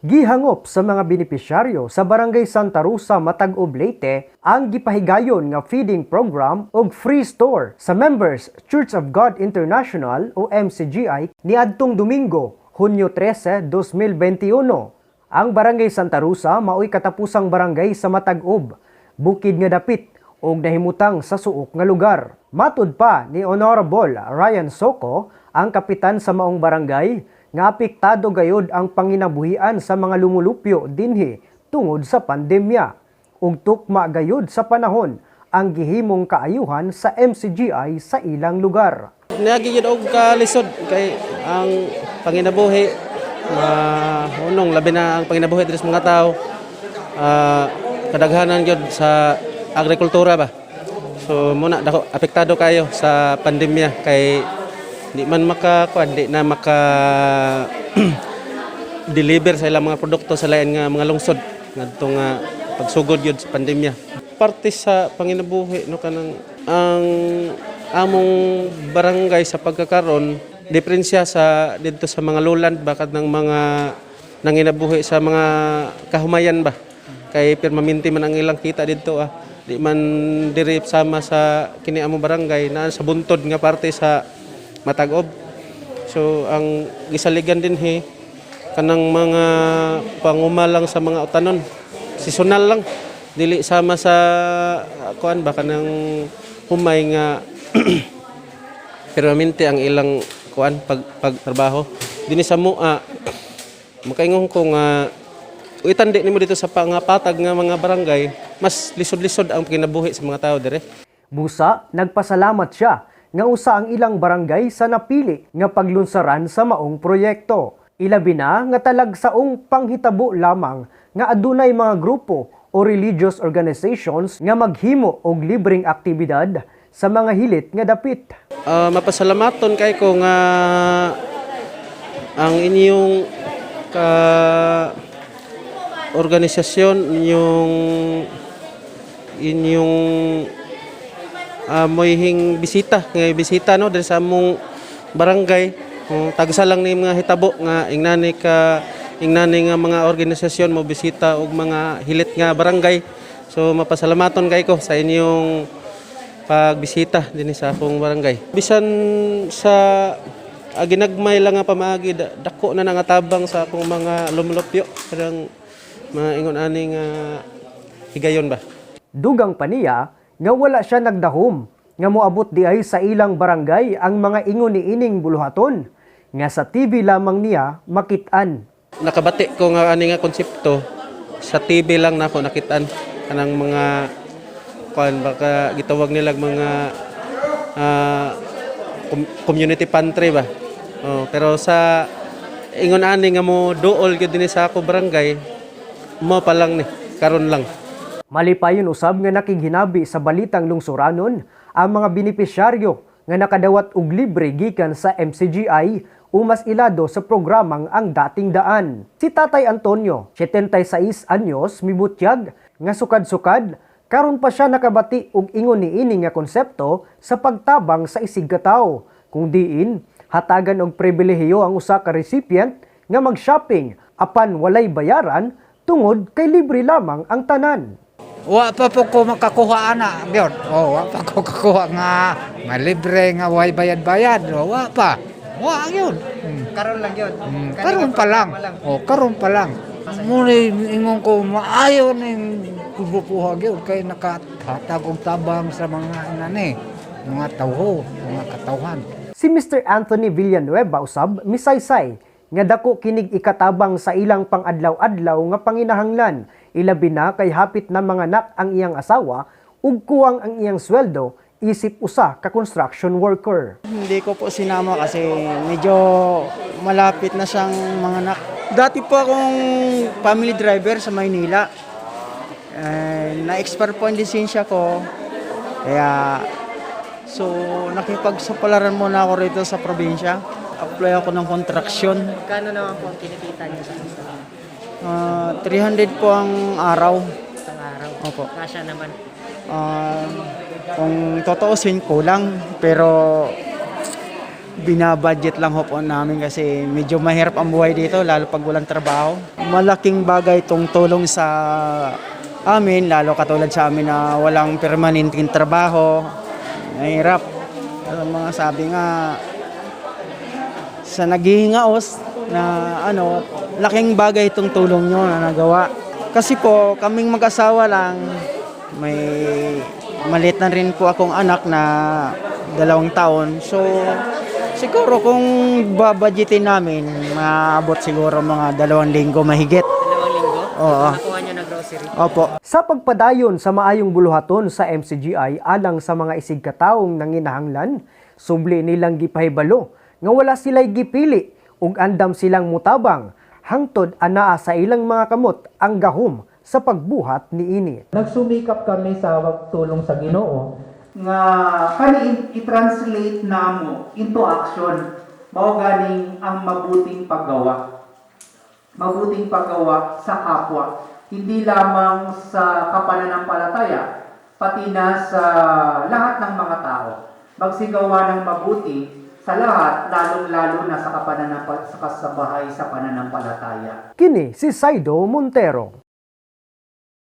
Gihangop sa mga benepisyaryo sa Barangay Santa Rosa, Matag-ob, Leyte ang gipahigayon nga feeding program ug free store sa Members Church of God International o MCGI niadtong Domingo, Hunyo 13, 2021. Ang Barangay Santa Rosa maoy katapusang barangay sa Matag-ob, bukid nga dapit ug nahimutang sa suok nga lugar. Matud pa ni Honorable Ryan Soco, ang kapitan sa maong barangay, nga apektado gayud ang panginabuhian sa mga lumulupyo dinhi tungod sa pandemya. Ug tukma gayud sa panahon ang gihimong kaayuhan sa MCGI sa ilang lugar. Niagi gyud og kalisod kay ang panginabuhi mahunong, labi na ang panginabuhi diri sa mga tao. Kadaghanan gyud sa agrikultura ba. So muna dako apektado kayo sa pandemya kay di man maka kuan, di na maka deliver sa ilang mga produkto sa lain nga mga lungsod ngadto nga pagsugod gyud sa pandemya. Parte sa panginabuhi no, kanang ang among barangay sa pagkakaron diferensya sa didto sa mga lowland ba, ng mga nanginabuhi sa mga kahumayan ba, kay permanente man ang ilang kita didto ah. Di man diri sama sa kini among barangay na sa buntod nga parte sa Matag-ob. So ang gisaligan dinhi kanang mga panguma lang sa mga utanon. Seasonal lang. Dili sama sa kuan ba, kanang humay nga permanente ang ilang kuan pag pagtrabaho. Dinhi sa mua, makaingon ko nga itandi nimo dito sa pangapatag nga mga barangay, mas lisod-lisod ang kinabuhi sa mga tao dire. Busa, nagpasalamat siya nga usa ang ilang barangay sa napili nga paglunsaran sa maong proyekto. Ilabi na nga talagsaong panghitabo lamang nga adunay mga grupo o religious organizations nga maghimo og libreng aktibidad sa mga hilit nga dapit. Mapasalamaton kay ko nga ang inyong ka organisasyon, inyong inyong moyhing bisita nga bisita no diri sa among barangay. Kung tagsa lang ni mga hitabo nga ingnani ka ingnani nga mga organisasyon mo bisita og mga hilit nga barangay, so mapasalamaton kay ko sa inyong pagbisita dinhi sa akong barangay. Bisan sa ginagmay lang nga pamaagi, dako na nangatabang sa akong mga lumulupyo, parang mga ingon ani nga higayon ba. Dugang pa niya nga wala siya nagdahom nga moabot di ay sa ilang barangay ang mga ingon niining buluhaton nga sa TV lamang niya makit-an. Nakabati ko nga ani nga konsepto sa TV lang nako nakitaan, kanang mga kuan baka gitawag nila mga community pantry ba. Oh, pero sa ingon ani nga mo duol gyud dinhi sa ako barangay mo pa lang ni karon lang. Malipayon usab nga nakighinabi sa balitang lungsuranon ang mga benepisyaryo nga nakadawat og libre gikan sa MCGI o mas ilado sa programang Ang Dating Daan. Si Tatay Antonio, 76 anyos, mibutyag nga sukad-sukad karon pa siya nakabati og ingon niini nga konsepto sa pagtabang sa isig katawo. Kung diin, hatagan og pribilehiyo ang usa ka recipient nga mag-shopping apan walay bayaran tungod kay libre lamang ang tanan. Wa pa po ko makakuha ana, gyud. Oh, wa pa ko kakuha nga malibre nga way bayad-bayad. Oh, wa pa. Wa gyud. Karon lang yun. Karon pa lang. Oh, karon pa lang. Muna ingon ko maayo ning grupo gyud kay nakahatag og tabang sa mga inani, mga tawho, mga katawhan. Si Mr. Anthony Villanueva usab misaysay nga dako kinig ikatabang sa ilang pang-adlaw-adlaw nga panginahanglan, ilabi na kay hapit na manganak ang iyang asawa ug kuwang ang iyang sweldo isip usa ka construction worker. Hindi ko po sinama kasi medyo malapit na siyang manganak. Dati po akong family driver sa Maynila. Eh, na-expire po ang lisensya ko. Kaya, so nakipagsapalaran muna ako rito sa probinsya. Apply ako ng contraction. Kano naman po ang kinikita niyo sa isang 300 po ang araw. Isang araw? Opo. Kasya naman. Kung totoosin, kulang. Pero Binabudget lang ho po namin kasi medyo mahirap ang buhay dito, lalo pag walang trabaho. Malaking bagay itong tulong sa amin, lalo katulad sa amin na walang permanenteng trabaho. Mahirap. Ang mga sabi nga, sa naghihingaos na ano, laking bagay itong tulong nyo na nagawa. Kasi po, kaming mag-asawa lang, may maliit na rin po akong anak na 2 taon. So, siguro kung babudgetin namin, maabot siguro mga 2 linggo mahigit. 2 linggo? Oo. Nakuha niyo na grocery? Opo. Sa pagpadayon sa maayong buluhaton sa MCGI alang sa mga isigkataong nanginahanglan, subli nilang gipahibalo nga wala sila'y gipili ug andam silang mutabang hangtod anaa sa ilang mga kamot ang gahom sa pagbuhat niini. Nagsumikap kami sa tulong sa Ginoo Nga kani i-translate namo into action, mao ganing ang mabuting paggawa, mabuting paggawa sa kapwa, hindi lamang sa kapananampalataya, pati na sa lahat ng mga tao. Magsigawa ng mabuti sa lahat, lalong-lalo na sa kasabahay sa pananampalataya. Kini si Saido Montero.